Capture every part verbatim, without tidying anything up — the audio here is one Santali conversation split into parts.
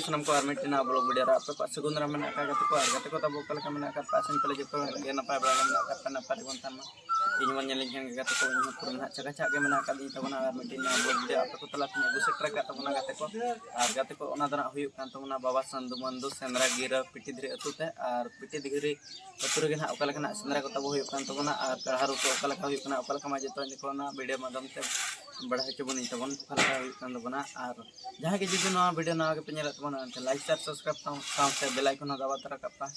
ᱥᱟᱱᱟᱢ ᱠᱚ ᱟᱨ ᱢᱤᱫᱴᱮᱱ ᱱᱟᱣᱟ ᱵᱞᱚᱜ ᱵᱷᱤᱰᱤᱭᱳ ᱨᱮ ᱟᱯᱮ ᱠᱚᱣᱟᱜ ᱥᱟᱹᱜᱩᱱ ᱫᱟᱨᱟᱢ ᱢᱮᱱᱟᱜ ᱟᱠᱟᱫ᱾ ᱜᱟᱛᱮ ᱠᱚ, ᱟᱨ ᱜᱟᱛᱮ ᱠᱚ ᱛᱟᱵᱚ ᱚᱠᱟ ᱞᱮᱠᱟ ᱢᱮᱱᱟᱜ ᱟᱠᱟᱫ ᱯᱮᱭᱟ? ᱟᱥᱟᱧ ᱯᱟᱞᱮ ᱡᱚᱛᱚ ᱜᱮ ᱱᱟᱯᱟᱭ ᱵᱟᱲᱟ ᱜᱮ ᱢᱮᱱᱟᱜ ᱟᱠᱟᱫ ᱯᱮᱭᱟ, ᱱᱟᱯᱟᱭ ᱨᱮᱵᱚᱱ ᱛᱟᱦᱮᱱ ᱢᱟ᱾ ᱤᱧ ᱦᱚᱸ ᱧᱮᱞᱤᱧ ᱠᱷᱟᱱ ᱜᱮ ᱜᱟᱛᱮ ᱠᱚ, ᱤᱧ ᱦᱚᱸ ᱯᱩᱨᱟᱹ ᱱᱟᱦᱟᱜ ᱪᱟᱠᱟ ᱪᱟᱠ ᱜᱮ ᱢᱮᱱᱟᱜ ᱟᱠᱟᱫᱤᱧ ᱛᱟᱵᱚᱱᱟ᱾ ᱟᱨ ᱢᱤᱫᱴᱮᱱ ᱱᱟᱣᱟ ᱵᱞᱚᱜ ᱵᱷᱤᱰᱤᱭᱳ ᱟᱯᱮ ᱠᱚ ᱛᱟᱞᱟ ᱛᱮᱧ ᱟᱹᱜᱩ ᱥᱮᱴᱮᱨ ᱟᱠᱟᱫ ᱛᱟᱵᱚᱱᱟ ᱜᱟᱛᱮ ᱠᱚ᱾ ᱟᱨ ᱜᱟᱛᱮ ᱠᱚ, ᱚᱱᱟ ᱫᱚ ᱱᱟᱦᱟᱜ ᱦᱩᱭᱩᱜ ᱠᱟᱱ ᱛᱟᱵᱚᱱᱟ ᱵᱟᱵᱟ ᱥᱟᱱᱫᱩ ᱢᱟᱱᱫᱩ ᱥᱮᱸᱫᱽᱨᱟ ᱜᱤᱨᱟᱹ ᱯᱤᱴᱤ ᱫᱷᱤᱨᱤ ᱟᱹᱛᱩ ᱛᱮ᱾ ᱟᱨ ᱯᱤᱴᱤ ᱫᱷᱤᱨᱤ ᱟᱹᱛᱩ ᱨᱮᱜᱮ ᱱᱟᱦᱟᱜ ᱚᱠᱟ ᱞᱮᱠᱟ ᱱᱟᱦᱟᱜ ᱥᱮᱸᱫᱽᱨᱟ ᱠᱚ ᱛᱟᱵᱚ ᱦᱩᱭᱩᱜ ᱠᱟᱱ ᱛᱟᱵᱚᱱᱟ ᱟᱨ ᱠᱟᱲᱦᱟ ᱨᱩ ᱠᱚ ᱚᱠᱟ ᱞᱮᱠᱟ ᱦᱩᱭᱩᱜ ᱠᱟᱱᱟ, ᱚᱠᱟ ᱞᱮᱠᱟ ᱢᱟ ᱡᱚᱛᱚ ᱱᱤᱛᱚᱜ ᱚᱱᱟ ᱵᱷᱤᱰᱤᱭᱳ ᱢᱟᱫᱽᱫᱷᱚᱢ ᱛᱮ ᱵᱟᱲᱟᱭ ᱦᱚᱪᱚ ᱵᱚᱱ ᱛᱟᱵᱚᱱ ᱚᱠᱟ ᱞᱮᱠᱟ ᱦᱩᱭᱩᱜ ᱠᱟᱱ ᱛᱟᱵᱚᱱᱟ᱾ ᱟᱨ ᱡᱟᱦᱟᱸᱭ ᱜᱮ ᱡᱩᱫᱤ ᱱᱚᱣᱟ ᱵᱷᱤᱰᱤᱭᱳ ᱱᱟᱣᱟ ᱜᱮᱯᱮ ᱧᱮᱞᱮᱫ ᱛᱟᱵᱚᱱᱟ, ᱮᱱᱠᱷᱟᱱ ᱞᱟᱭᱤᱠ, ᱥᱮᱭᱟᱨ, ᱥᱟᱵᱥᱠᱨᱟᱭᱤᱵ ᱥᱟᱶ-, ᱥᱟᱶᱛᱮ ᱵᱮᱞ ᱟᱭᱠᱚᱱ ᱦᱚᱸ ᱫᱟᱵᱟᱣ ᱛᱚᱨᱟ ᱠᱟᱜ ᱯᱮ᱾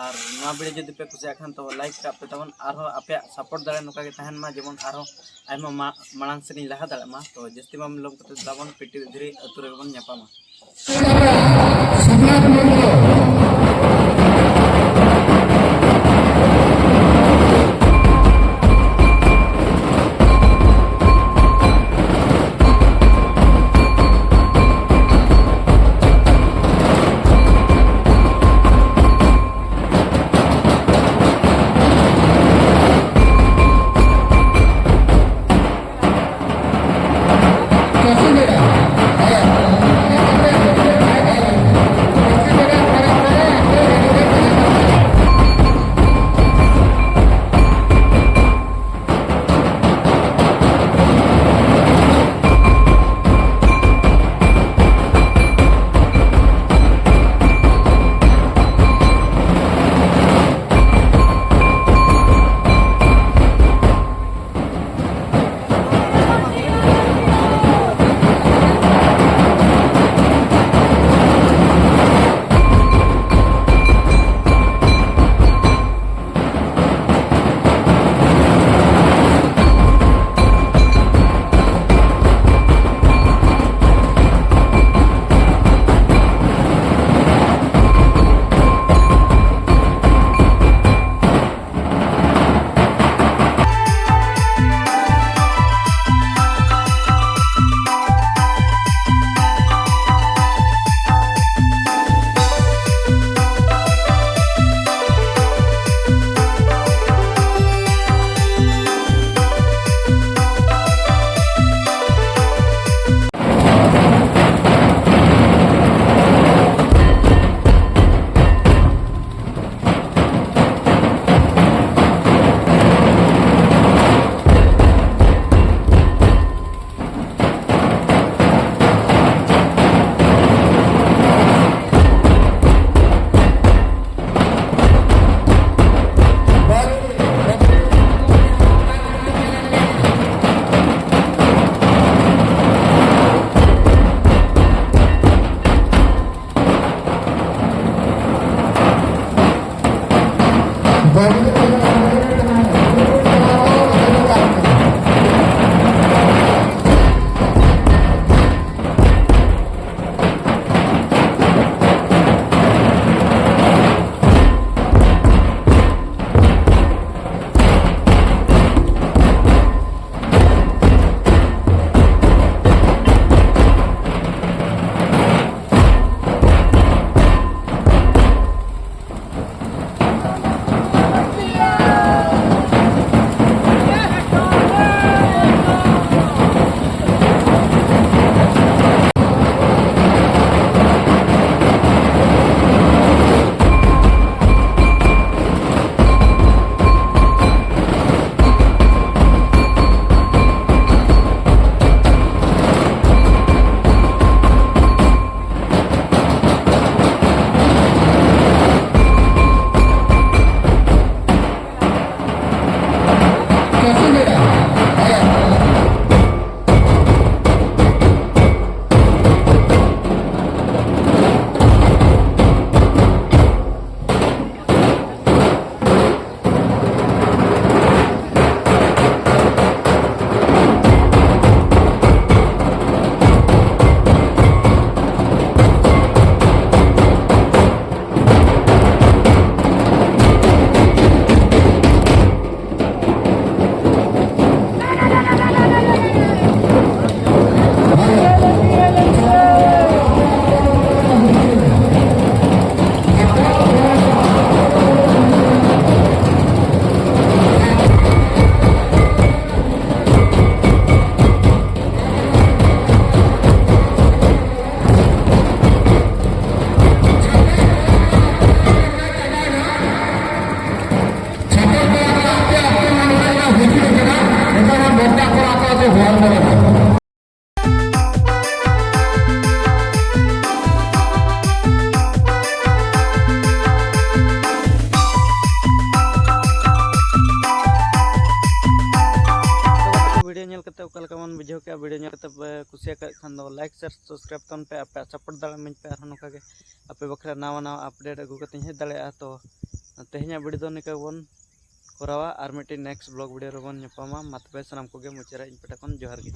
ᱟᱨ ᱱᱚᱣᱟ ᱵᱷᱤᱰᱤᱭᱳ ᱡᱩᱫᱤ ᱯᱮ ᱠᱩᱥᱤᱭᱟᱜ ᱠᱷᱟᱱ, ᱛᱚ ᱞᱟᱭᱤᱠ ᱠᱟᱜ ᱯᱮ ᱛᱟᱵᱚᱱ᱾ ᱟᱨᱦᱚᱸ ᱟᱯᱮᱭᱟᱜ ᱥᱟᱯᱳᱨᱴ ᱫᱟᱲᱮ ᱱᱚᱝᱠᱟ ᱜᱮ ᱛᱟᱦᱮᱱ ᱢᱟ, ᱡᱮᱢᱚᱱ ᱟᱨᱦᱚᱸ ᱟᱭᱢᱟ ᱢᱟ-, ᱢᱟᱲᱟᱝ ᱥᱮᱫ ᱤᱧ ᱞᱟᱦᱟ ᱫᱟᱲᱮᱭᱟᱜ ᱢᱟ᱾ ᱛᱚ ᱡᱟᱹᱥᱛᱤ ᱵᱟᱝ ᱵᱤᱞᱚᱢ ᱠᱟᱛᱮ ᱛᱟᱵᱚᱱ ᱯᱤᱴᱤ ᱫᱷᱤᱨᱤ ᱟᱹᱛᱩ ᱨᱮᱜᱮ ᱵᱚᱱ ᱧᱟᱯᱟᱢᱟ᱾ ᱵᱷᱤᱰᱤᱭᱳ ᱧᱮᱞ ᱠᱟᱛᱮ ᱚᱠᱟ ᱞᱮᱠᱟ ᱵᱚᱱ ᱵᱩᱡᱷᱟᱹᱣ ᱠᱮᱜᱼᱟ? ᱵᱷᱤᱰᱤᱭᱳ ᱧᱮᱞ ᱠᱟᱛᱮ ᱯᱮ ᱠᱩᱥᱤᱭᱟᱠᱟᱫ ᱠᱷᱟᱱ ᱫᱚ ᱞᱟᱭᱤᱠ, ᱥᱮᱭᱟᱨ, ᱥᱟᱵᱥᱠᱨᱟᱭᱤᱵ ᱛᱟᱵᱚᱱ ᱯᱮ᱾ ᱟᱯᱮᱭᱟᱜ ᱥᱟᱯᱳᱨᱴ ᱫᱟᱲᱮ ᱤᱢᱟᱹᱧ ᱯᱮ, ᱟᱨᱦᱚᱸ ᱱᱚᱝᱠᱟ ᱜᱮ ᱟᱯᱮ ᱵᱟᱠᱷᱨᱟ ᱱᱟᱣᱟ ᱱᱟᱣᱟ ᱟᱯᱰᱮᱴ ᱟᱹᱜᱩ ᱠᱟᱛᱮᱧ ᱦᱮᱡ ᱫᱟᱲᱮᱭᱟᱜᱼᱟ᱾ ᱛᱚ ᱛᱮᱦᱮᱧᱟᱜ ᱵᱷᱤᱰᱤᱭᱳ ᱫᱚ ᱱᱤᱝᱠᱟ ᱵᱚᱱ ᱠᱚᱨᱟᱣᱟ, ᱟᱨ ᱢᱤᱫᱴᱤᱡ ᱱᱮᱠᱥᱴ ᱵᱞᱚᱜ ᱵᱷᱤᱰᱤᱭᱳ ᱨᱮᱵᱚᱱ ᱧᱟᱯᱟᱢᱟ᱾ ᱢᱟ ᱛᱚᱵᱮ ᱥᱟᱱᱟᱢ ᱠᱚᱜᱮ ᱢᱩᱪᱟᱹᱫ ᱨᱮ ᱤᱧ ᱯᱟᱦᱴᱟ ᱠᱷᱚᱱ ᱡᱚᱦᱟᱨ ᱜᱮ᱾